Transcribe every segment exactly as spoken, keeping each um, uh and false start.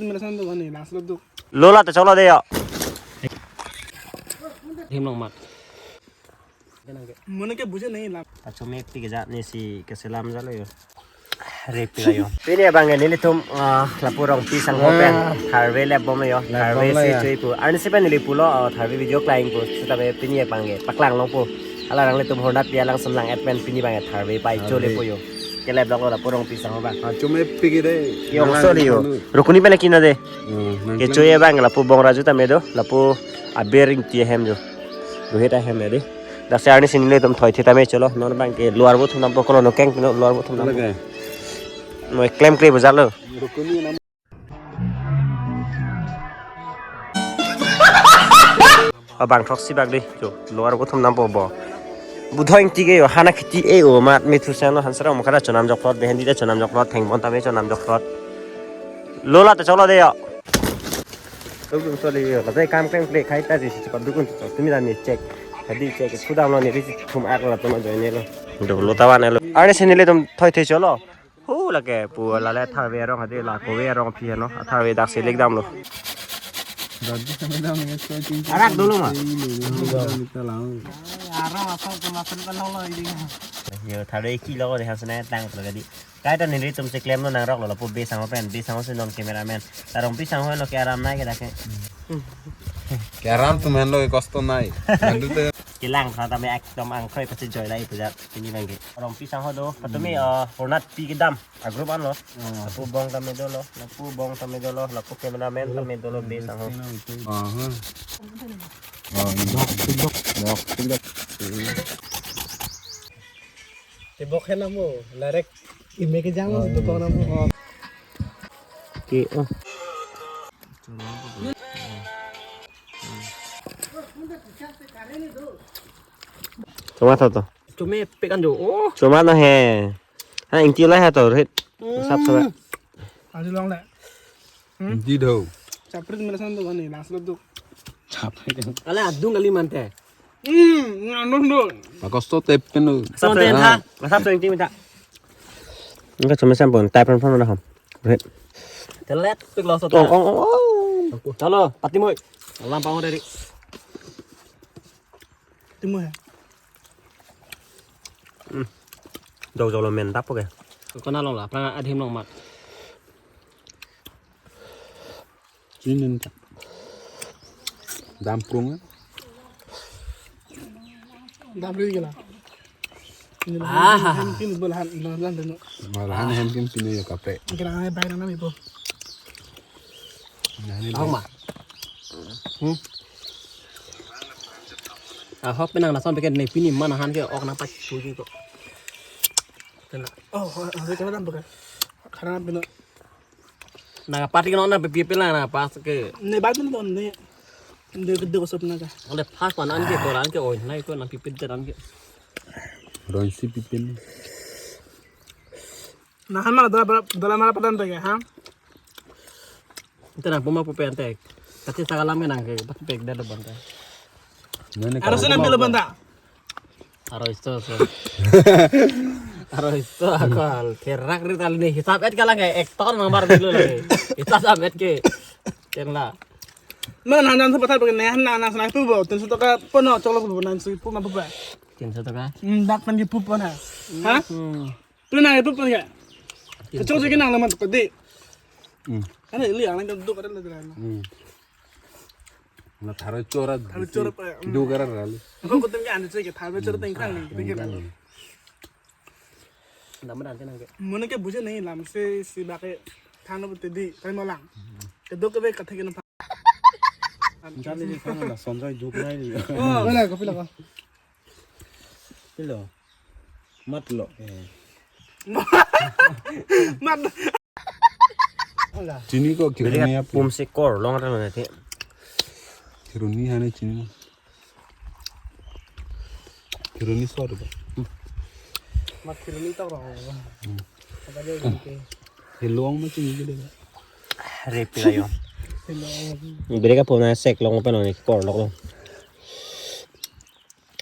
Mera san do ani last lo do. Lola te cholo de yo. Him long mat. Mane ke buje nahi lam. Achome pik ja ni si keselam jalo yo. Repi la yo. Pini abang nelitum, ah, lapu Rongpi sangho pen tharve lap bom yo. Lap bom tharve lo si ya. Chui pu. Arnisi pen neli pulo, ah, tharve video klai pu. Seta be pini abang ke paklang long pu. Hala nanglitum hornat dia langsung lang et pen pini abang tharve pai chole pu yo. Kelep long lo lapu Rongpi sangho abang. Achome pik de. Yo, sorry yo. Rukuni pen kino de. Hmm, nang ke choi abang lapu Bong Raju tame do, lapu Aber Ingti ahem jo. Rohit ahem ya de. Dak si arnisi nelitum thoi thita me cholo. Non abang ke luar bo thum nam po kolo no keng pino luar bo thum nam po. Lage. Noi klem kre bujalo. Rukuni nam. Abang throksi bak de. Jo, luar bo thum nam po bo. Budho Ingti ke yo, hana khiti e o mat me thu seno hansara mo kada chonam joklot, behendi da chonam joklot, thengbon tame chonam joklot. Lola te cholo de yo. Tum tum soli yo, la te kam klem kle khai ta ji si chepap dukun to, tumi ta ni check. Hadi check, sudam lo ni bisi thum ak la tuma join lo. Do lo tawan lo. Arnisi nelitum thoi thoi cholo. Hu lake pu la le tharve arong hadi la kove arong aphi no. Tharve dak si lek dam lo. Arak dolo ma. Arong asal ke masan kan lo ini. Yo tharve kilo de hasna tang pro gadi. Kaita nelitum si klem lo nangrok lo lapu Be sangho pen, Be sangho si non cameraman. Ta Rongpi sangho lo ke aram nai ke dak ke. Ke aram tum henlo ke kosto nai. Mandu te. Kelang tha tame ekdom angkroi pasi joy lai puja pini abang ke. Rongpi sangho do, patumi, eh, hornat pi kedam. A group an lo. Lapu Bong tame dolo, lapu Bong tame dolo, lapu cameraman tame dolo Be sangho. Aha. Oh, dok, dok, dok. Tebok henam mo, direct ime kejang mo, itu kong nam mo. Ke, oh. Choma tha to. Chome pik an jo. Oh. Choma na he. Ha, Ingti la ha to, Rohit. Sap sap. Aji long le. Di do. Chaprit mera san do ani last lo do. Chaprit. Ala adung kali mante. Hmm, nganong do. Pakosto tep pen do. Sap sap ha. Sap sap Ingti minta. Enggak cuma sampun, tep pen pen ham. Red. Telet pik lo sota. Ong ong ong. Chalo, pati moi. Alam pang dari. Timo ya. Hmm. Dok jolo men tap ke. Kona long la, prang adim long mat. Chinin ta. Dam prung. Dam ri gala. Ah. Hem kin bol han, bol han deno. Malahan hem kin pino yo kape. Kira ai bai na mi po. Nah, ini Ahok ma. Hmm. Ahok penang lason peket ne pini mana han ke ok nang pas puji ko. Kena. Oh, oh, oh, kena dam peket. Karena pino. Na party no na pipi la na pas ke. Ne ba pino ne. Ne ke do sop na ka. Ole pas mana an ke koran ke oi na ko na pipi dan ke. Ronsi pipin. Nah, han mara dola mara, dola mara padan ta ke, ha? Ante nang puma pupe ante. Kati sakalam ke nang ke, pati pek dah depan ta. Mana Aro kalau sana pilo banta. Aro isto so. Aro isto akal. Terak ri tal ni hisab et kalang ke, ektor nomor dulu lagi. Hisab et ke. Ken la. Mana nang nang sepatar pakai neh nang nang sana pu bo. Tinso toka pono cholo pu nang si pu ma pu ba. Tinso toka. Hmm, dak pen ki pu pon ha. Ha? Hmm. Tu nang itu pun ya. Kacau sih kenang lemah tadi. Hmm. Kan ini yang lain kan duduk ada lagi lain. Hmm. Na tharo chora. Tharo chora pa, hmm. Dua gara kali. Aku kutem ke anu sih, tharo chora tengkang nih, tengkang. Nama dan kenang ke. Mana ke buje nahi lam se si bake thano tadi, kali malang. Kedok ke be kathe ke na. Jani ni thano la Sanjay duk nai ni. Oh, mana kopi la ko. Pilo. Mat lo. Eh. Mat. Chini ko Beri kiruni apu. Pum se kor long ata lo nanti. Kiruni hane chini. Kiruni sor ba. Mat kiruni tak rong. Hmm. Apa dia gitu. Hilong ma chini gitu. Repi la yo. Hilong. Beri ka pum na sek long pa no ni kor long.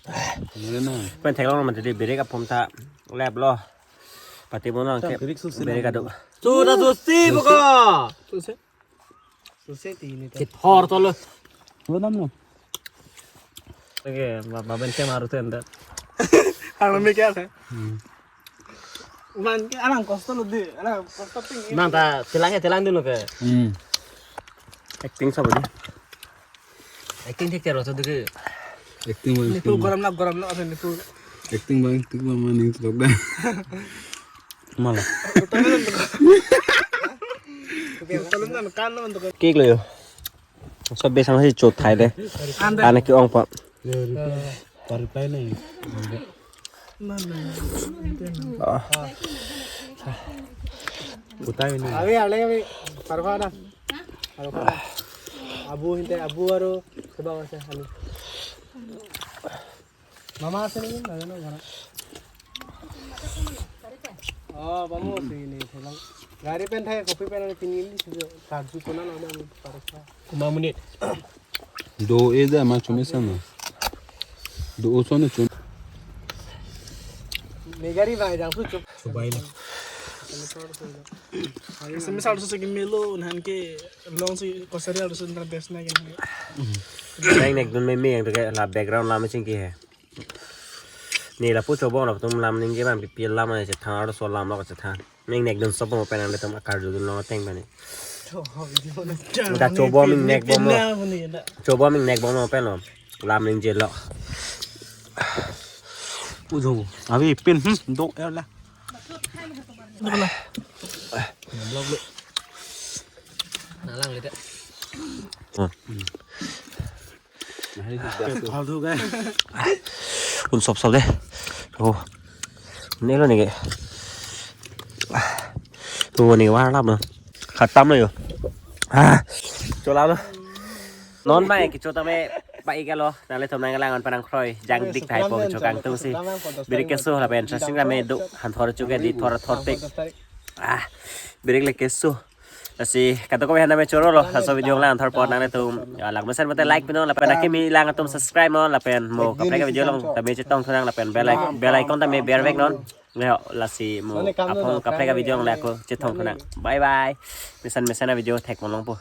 Mana na? Pen theklong man tadi beri ka pum ta lep lo. Pati bono ke beri ka do. Sudah susi buka. Susi. Kethor tolo. Lo dam lo. Oke, Baben ke maru tenda. Ang may kaya sa? Man ke alang kosto lo di, alang kosto ping. Nang ta chelang ya, chelang dulu ke. Hmm. Acting sabo di. Acting thik thero so dulu. Acting bang, nitu acting. Goram na, goram na, asa nitu. Acting bang, acting bang, maning telok dah. Mala. Talun nan kan lo untuk. Cake lo yo. Sob besang si chot thai de. Anda. Anak ke ong pa. Reply nahi. Utai ini. Abi, ale abi. Parfa na. Parfa na. Abu hinte, abu aru kebang asa ani. Mama ase nangin, nangin, nangin. Oh, vamos, ini, selang. Gari pen thai, kopi pen ada tinggi ini, sudah karju kona nama pariksa. Kuma menit. Do e da ma chumi sana. Do o sone chumi. Megari bang, jang su chup. Subai na. Semisal su segi melo, nan ke long si kosari harus ntar best na kan. Nang nek dun meme yang tu ke la background lam chingki he. Ne lapu chobong lapu atum lam ningje bang pi pi lam ne chethan arloso lam lo chethan. Nang nek dun sopo pen ang tum akarju dun lo teng bani. Udah chobo ming nek bom lo. Chobo ming nek bom lo pen lo. Lam ningje lo. Ujung. Abi pin hmm do er la. Nalang le. Un sop sop de. Oh. Ne lo ne ke. Oh, ne war lam lo. Khatam lo yo. Ah. Chola lo. Non mai ke chota me pai ke lo. Nale thom nang lang an panang kroi. Jang dik thai po chokang tung si. Birik keso lapen sasing rame do. Han thor chuke di thor thor pik. Ah. Birik le keso. Lasi kado ko hana me choro lo, laso video lang thor por nang tum. Ya, lang mesen mate like pinon, lapen akimi lang atum subscribe non, lapen mo kaprek video along tame chetong thunang, lapen bell icon, bell icon tame ber vek non. Nge lasi mo apong kaprek video along le ako chetong thunang. Bye bye. Mesen mesen video thek mo long po.